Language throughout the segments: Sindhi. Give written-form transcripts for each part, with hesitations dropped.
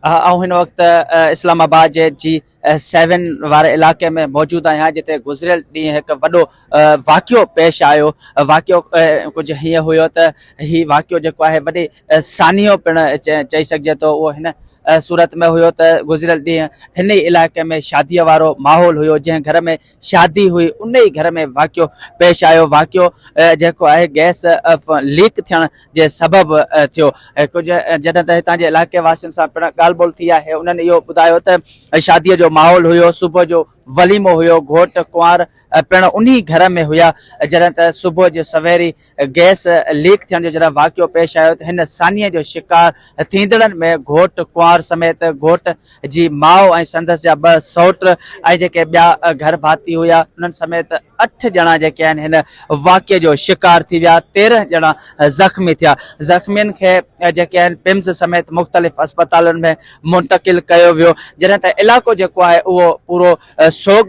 آئون هن وقت اسلام آباد جي جي سيون واري علائقي ۾ موجود آهيان جتي گذريل ڏينهن هڪ وڏو واقعو پيش آيو. واقعو ڪجهه هيئن هيو ته هي واقعو جيڪو آهي وڏي سانحو پڻ چئي سگهجي ٿو. اهو هن صورت ۾ هيو ته گذريل ڏينهن هن ئي علائقي ۾ شاديء وارو ماحول هيو، جنهن گهر ۾ شادي هئي ان ئي گهر ۾ واقعو پيش آيو. واقعو جيڪو آهي گئس ليڪ ٿيڻ جي سبب ٿيو. ڪجهه جڏهن ته هتان جي علائقي واسين سان پڻ ڳالهه ٻولهه ٿي آهي انهن اهو ٻڌايو ته شادي جو ماحول هيو، صبح جو وليمو هيو، گهوٽ ڪنوار پڻ انهي گهر ۾ هيا، جڏهن ته صبح جو سويري گئس ليڪ ٿيڻ جو جڏهن واقعو پيش آيو ته هن سانحي جو شڪار ٿيندڙن ۾ گهوٽ ڪنوار سميت گهوٽ جي ماء ۽ سندس جا ٻه سئوٽ ۽ جيڪي ٻيا گهر ڀاتي هيا انهن سميت اٺ ڄڻا جيڪي آهن هن واقعي جو شڪار ٿي ويا، 13 ڄڻا زخمي ٿيا، زخمين کي جيڪي آهن پمز سميت مختلف اسپتالن ۾ منتقل ڪيو ويو، جڏهن ته علائقو جيڪو آهي اهو پورو سوڳ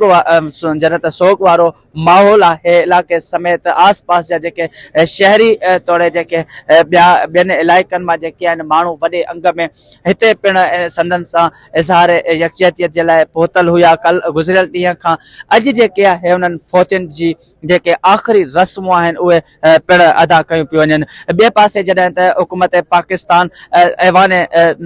جڏهن ته سوڳ وارو ماحول آهي، علائقي سميت آس پاس جا جيڪي شهري توڙي جيڪي ٻيا ٻين علائقن مان جيڪي آهن ماڻهو وڏي انگ ۾ هتي پڻ سندن سان اظهار يڪجهتي جي لاء پهتل هيا. ڪل گذريل ڏينهن کان اڄ جيڪي آهي انهن فوتين جي جيڪي آخري رسمون آهن اهي پڻ ادا ڪيون پيون وڃن. ٻئي پاسي جڏهن ته حڪومت پاڪستان ايوان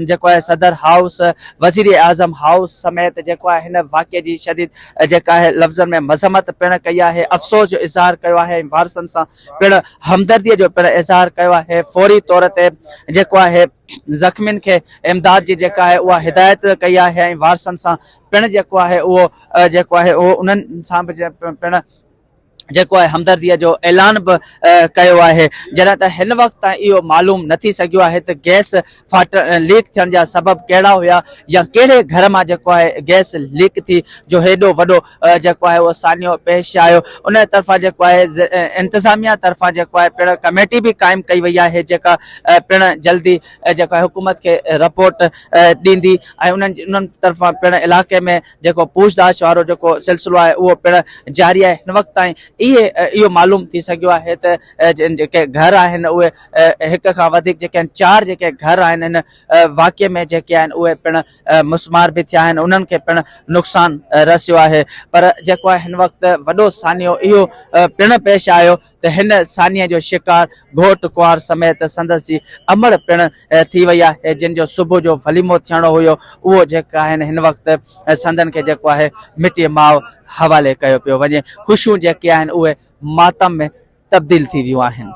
جيڪو آهي صدر هائوس، وزير اعظم هائوس سميت جيڪو آهي هن واقعي جي شديد جيڪا آهي لفظن ۾ مذمت پڻ ڪئي آهي، افسوس جو اظهار ڪيو آهي ۽ وارثن سان پڻ همدردي جو پڻ اظهار ڪيو آهي. فوري طور تي جيڪو آهي زخمين کي امداد جي جيڪا آهي اها هدايت ڪئي آهي ۽ وارثن سان پڻ جيڪو آهي اهو جيڪو آهي اهو انهن سان به پڻ جيڪو آهي همدردي جو اعلان به ڪيو آهي. جڏهن ته هن وقت تائين اهو معلوم نه ٿي سگهيو آهي ته گئس ڦاٽ ليڪ ٿيڻ جا سبب ڪهڙا هيا يا ڪهڙي گهر مان جيڪو آهي گئس ليڪ ٿي جو هيڏو وڏو جيڪو آهي اهو سانحو پيش آيو. ان طرفان جيڪو آهي انتظاميا طرفان جيڪو آهي پڻ ڪميٽي به قائم ڪئي وئي آهي جيڪا پڻ جلدي جيڪو آهي حڪومت کي رپورٽ ڏيندي ۽ انهن طرفان پڻ علائقي ۾ جيڪو پوڇ تاڇ وارو جيڪو سلسلو آهي اهو پڻ جاري آهي. هن وقت تائين اهي اهو معلوم ٿي سگهيو آهي ته جيڪي گهر آهن اهي هڪ کان وڌيڪ جيڪي آهن چار جيڪي گهر آهن هن واقعي ۾ جيڪي آهن اهي پڻ مسمار به ٿيا آهن انهن کي پڻ نقصان رسيو آهي پر جيڪو آهي هن وقت وڏو سانحو اهو پڻ پيش آيو ته هن سانحي جو شڪار گهوٽ ڪنوار سميت سندس جي امڙ پڻ ٿي وئي آهي جن جو صبح جو وليمو ٿيڻو هيو اهو جيڪا آهن هن وقت سندن کي جيڪو آهي مٽي ماء حوالي ڪيو پيو وڃي خوشيون جيڪي آهن اهي ماتم ۾ تبديل ٿي ويون آهن.